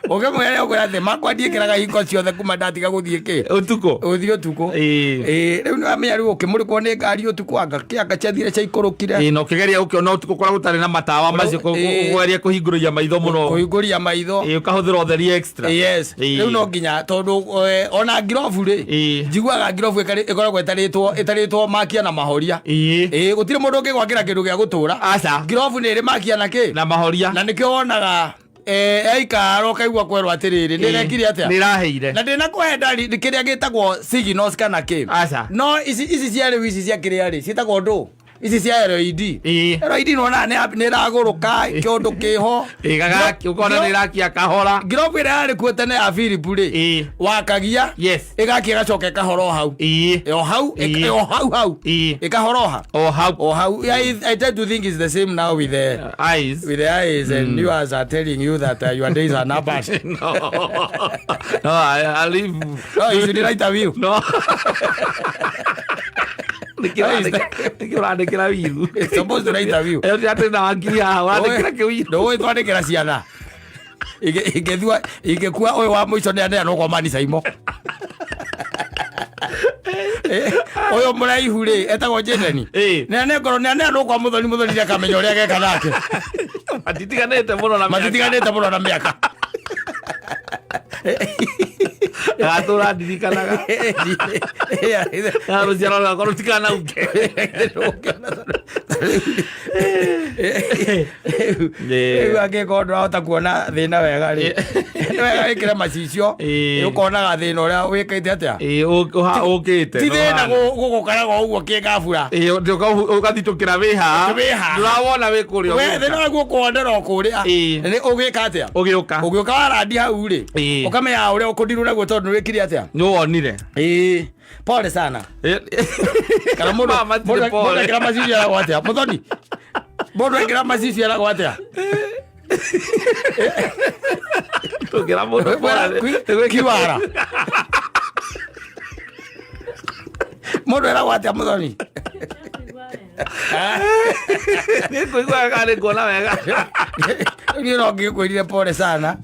Ũkĩmwĩra ũkwĩra atĩ makwa ndiĩkĩraga hingo ciothe kuma ndatiga gũthiĩ kĩ Ũtukũ. Gũthiĩ ũtukũ. Ĩĩ. Ĩĩ, rĩu nĩwamenya rĩu ũkĩmũrĩkwo nĩ ngari ũtukũ, anga kĩanga ciathire ciaikũrũkire. Ĩĩ, na ũkĩgeria gũkĩona ũtukũ kũrĩa gũtarĩ na matawa macio, Ĩĩ. kũgeria kũhingũrĩria maitho mũno. Kũhingũria maitho. Ĩĩ, ũkahũthĩra ũtheri extra. Yes. Ĩĩ. Rĩu no nginya tondũ ona ngirobu rĩ, Ĩĩ. njiguaga ngirobu ĩkoragwo ĩtarĩtwo makia na mahoria. Ĩĩ. Ĩĩ, gũtirĩ mũndũ ũngĩgwakĩra kĩndũ gĩa gũtũra. Aca. Ngirobu nĩ ĩrĩ makia na kĩ Na mahoria. Na nĩkĩo wonaga yaikara ũkaigua kwerwo atĩrĩrĩ, nĩ ĩrekire atĩa? Nĩ ĩraheire. Na ndĩnakũhe ndari kĩrĩa gĩtagwo signals kana kĩ. Aca. No ici cia rĩu, ici cia kĩrĩa rĩ, ciĩtagwo ndũ, ici cia LED. Ĩĩ. LED nĩwonaga nĩ ĩragũrũka kĩũndũ kĩho. Ĩĩ, gagaki ũkona nĩ ĩrakia kahora. Ngirobu ĩrĩa yarĩ kuo tene ya Philip rĩ, Ĩĩ. wakagia, ĩgakia, ĩgacoka ĩkahora o hau. O hau. O hau hau. Ĩkahoroha. O hau. O hau. I tend to think it's the same now with the eyes. With the eyes, and you as are telling you that your days are numbered. No, I live. No, you should write a view. No. Nĩkĩ ũrandĩkĩra wiru? It's supposed to write a view. Ĩyo ti atĩ na wakiri haha ũrandĩkĩra kĩwiru. Ndũĩ twandĩkĩra ciana ingĩthua ingĩkua ũyũ wa mũico nĩ aneanwo kwa mani Saimo. Ũyũ mũraihu rĩ, etagwo Jendeni. Ĩĩ. Nĩ anengorwo nĩ aneanwo kwa mũthoni, mũthoni nĩ akamenya ũrĩa ageka nake. Matitiganĩte mũno na mĩaka. Matitiganĩte mũno na mĩaka. Agatũra ndirikanaga. Na rũciaro rwakwa rũtikanauke. Rĩu angĩkorwo ndũrahota kuona thĩna wega rĩ, nĩ wega wĩkĩre macicio. Ũkonaga thĩna ũrĩa wĩkĩte atĩa. Ĩĩ, ũkĩte. Ti thĩna gũgũkaraga o ũguo kĩngabura. Ũgathitũkĩra wĩ haha. Wĩ haha. Ndũrawona wĩ kũrĩa. We ũgĩũka. Thĩna waguo ũkũwonera o kũrĩa. Nĩ ũgĩka atĩa? Ũgĩũka. Ũgĩũka warandi hau rĩ, ũkamenya ũrĩa ũkũndirwo naguo tondũ nĩ wĩkire atĩa? Nĩ wonire. Ĩĩ, pole sana. Kana mũndũ Mama, matirĩ mũndũ pole. ekĩra macicio eragwo atĩa, mũthoni? Mũndũ ekĩra macicio eragwo atĩa? Tũngĩra mũndũ pole. Kiwara mũndũ eragwo atĩa, mũthoni? Nĩ kũigua wega, nĩ kuona wega. Niĩ no ngĩkwĩrire pole sana.